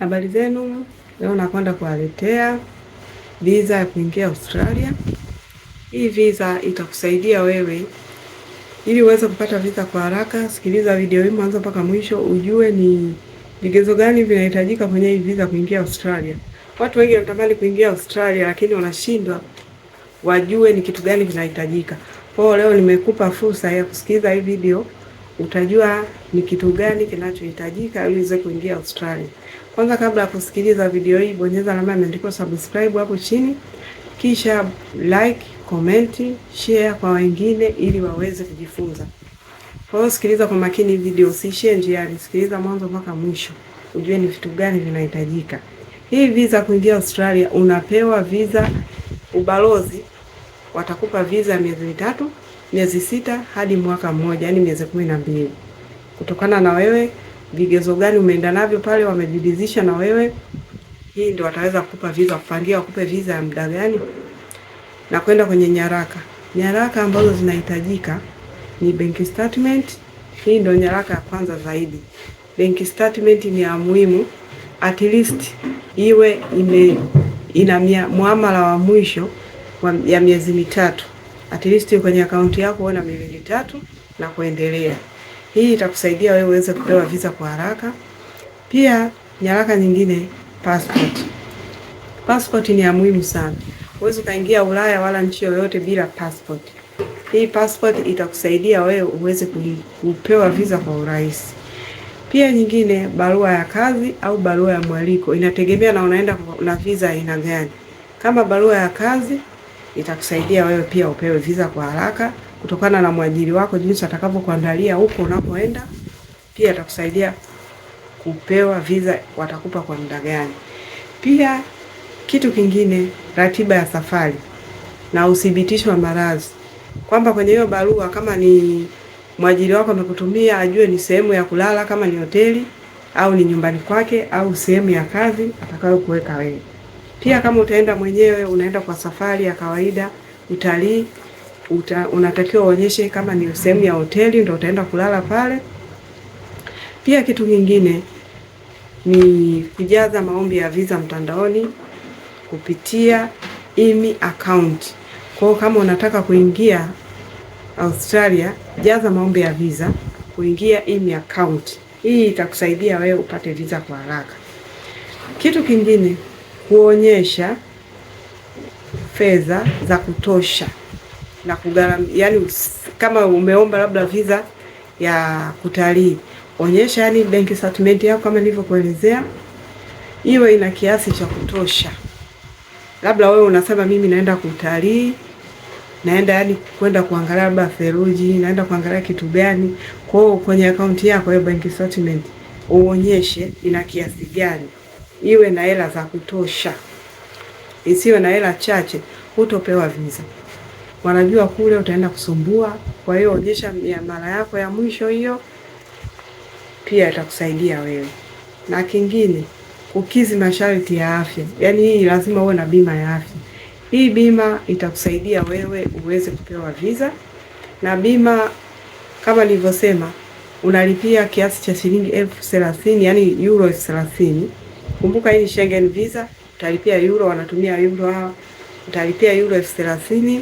Habari zenu. Leo nakwenda kuwaletea visa ya kuingia Australia. Hii visa itakusaidia wewe ili uweze kupata visa kwa haraka. Sikiliza video hii mwanzo mpaka mwisho ujue ni vigezo gani vinahitajika kwenye hii visa kuingia Australia. Watu wengi wanatamani kuingia Australia lakini wanashindwa wajue ni kitu gani kinahitajika. Kwa hiyo leo nimekupa fursa ya kusikiliza hii video, utajua ni kitu gani kinachohitajika ili uweze kuingia Australia. Kwanza kabla ya kusikiliza video hii, bonyeza alama imeandikwa subscribe hapo chini, kisha like, comment, share kwa wengine ili waweze kujifunza. Kwa hiyo sikiliza kwa makini video, usiishie njiani, sikiliza mwanzo mpaka mwisho ujue ni vitu gani vinahitajika. Hii visa kuingia Australia unapewa visa ubalozi, watakupa visa ya miezi 3, miezi 6 hadi mwaka mmoja, yani miezi 12, kutokana na wewe vigezo gani umeenda navyo pale, wamejiridhisha na wewe, hii ndio wataweza kukupa visa, kupangia wakupe visa ya muda gani. Na kwenda kwenye nyaraka, nyaraka ambazo zinahitajika ni bank statement. Hii ndio nyaraka ya kwanza zaidi. Bank statement ni ya muhimu, at least iwe ina muamala wa mwisho ya miezi 3, at least kwenye akaunti yako uwe na milioni 3 na kuendelea. Hii itakusaidia wewe uweze kupewa visa kwa haraka. Pia nyaraka nyingine, passport. Passport ni ya muhimu sana. Huwezi ukaingia Ulaya wala nchi yoyote bila passport. Hii passport itakusaidia wewe uweze kupewa visa kwa urahisi. Pia nyingine, barua ya kazi au barua ya mwaliko, inategemea na unaenda na visa aina gani. Kama barua ya kazi itakusaidia wewe pia upewe visa kwa haraka kutokana na mwajiri wako jinsi atakavyokuandalia huko unapoenda. Pia atakusaidia kupewa visa, watakupa kwa muda gani. Pia kitu kingine, ratiba ya safari na uthibitisho wa maradhi, kwamba kwenye hiyo barua kama ni mwajiri wako amekutumia, ajue ni sehemu ya kulala, kama ni hoteli au ni nyumbani kwake au sehemu ya kazi atakayokuweka wewe. Pia kama utaenda mwenyewe, unaenda kwa safari ya kawaida utalii, unatakiwa uonyeshe kama ni sehemu ya hoteli ndio utaenda kulala pale. Pia kitu kingine ni kujaza maombi ya visa mtandaoni kupitia ImmiAccount. Kwa hiyo kama unataka kuingia Australia, jaza maombi ya visa kuingia ImmiAccount. Hii itakusaidia wewe upate visa kwa haraka. Kitu kingine, kuonyesha fedha za kutosha na kugharamia, yani kama umeomba labda visa ya kutalii, onyesha yani bank statement yako kama nilivyokuelezea, iwe ina kiasi cha kutosha. Labda wewe unasema mimi naenda kutalii, naenda yani kwenda kuangalia labda theluji, naenda kuangalia kitu gani. Kwa hiyo kwenye akaunti yako hiyo bank statement uonyeshe ina kiasi gani, iwe na hela za kutosha, isiwe na hela chache, hutopewa visa. Wanajua kule utaenda kusumbua. Kwa hiyo onyesha mara yako ya mwisho hiyo, pia itakusaidia wewe. Na kingine, kukizi masharti ya afya, yaani hii lazima uwe na bima ya afya. Hii bima itakusaidia wewe uweze kupewa visa, na bima kama nilivyosema unalipia kiasi cha shilingi 30,000, yani euro 30,000. Kumbuka hii ni Schengen visa, utalipia euro, wanatumia euro hawa. Utalipia euro 30,000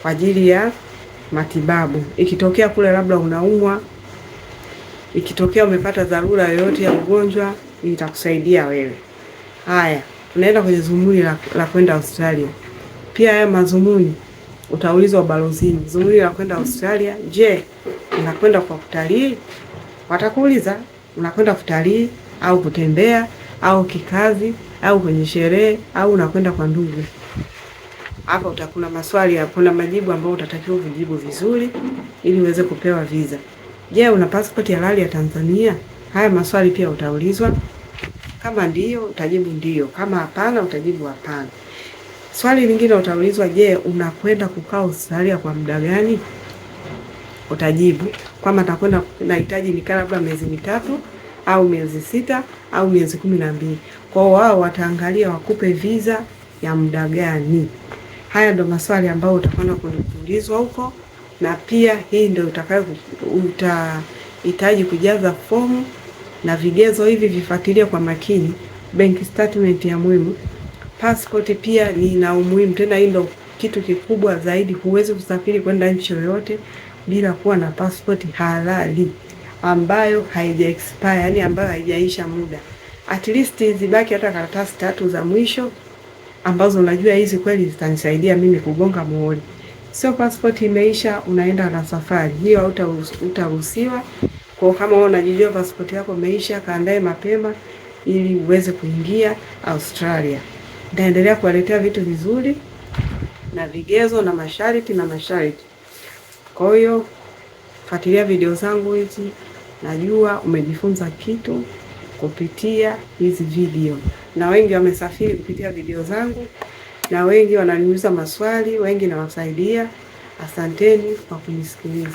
kwa ajili ya matibabu. Ikitokea kule labda unaumwa, ikitokea umepata dharura yoyote ya ugonjwa, itakusaidia wewe. Haya, tunaenda kwenye zumuni la kwenda Australia. Pia haya mazumuni utaulizwa ubalozini, zumuni la kwenda Australia, je, unakwenda kwa kutalii? Watakuuliza unakwenda kutalii au kutembea au kikazi au kwenye sherehe au unakwenda kwa ndugu. Hapa utakuna maswali, kuna majibu ambayo utatakiwa kujibu vizuri ili uweze kupewa visa. Je, una passport halali ya Tanzania? Haya maswali pia utaulizwa. Kama ndiyo utajibu ndiyo, kama hapana utajibu hapana. Swali lingine utaulizwa, je, unakwenda kukaa Australia kwa muda gani? Utajibu kwamba nitakwenda, nahitaji nikaa labda miezi 3 au miezi 6 au miezi 12. Kwa hiyo wao wataangalia wakupe visa ya muda gani. Haya ndo maswali ambayo utakwenda kuulizwa huko, na pia hii ndio utahitaji kujaza fomu Na vigezo hivi vifuatilie kwa makini. Bank statement ya muhimu, passport pia ni na umuhimu, tena hii ndo kitu kikubwa zaidi. Huwezi kusafiri kwenda nchi yoyote bila kuwa na passport halali ambayo haija expire, yani ambayo haijaisha muda. At least zibaki hata karatasi tatu za mwisho ambazo unajua hizi kweli zitanisaidia mimi kugonga muhuri. Sio passport imeisha unaenda na safari hiyo, utaruhusiwa. Kwa kama wewe unajijua passport yako imeisha, kaandae mapema ili uweze kuingia Australia. Nitaendelea kuwaletea vitu vizuri na vigezo na masharti na masharti. Kwa hiyo fuatilia video zangu hizi, najua umejifunza kitu kupitia hizi video, na wengi wamesafiri kupitia video zangu, na wengi wananiuliza maswali, wengi nawasaidia. Asanteni kwa kunisikiliza.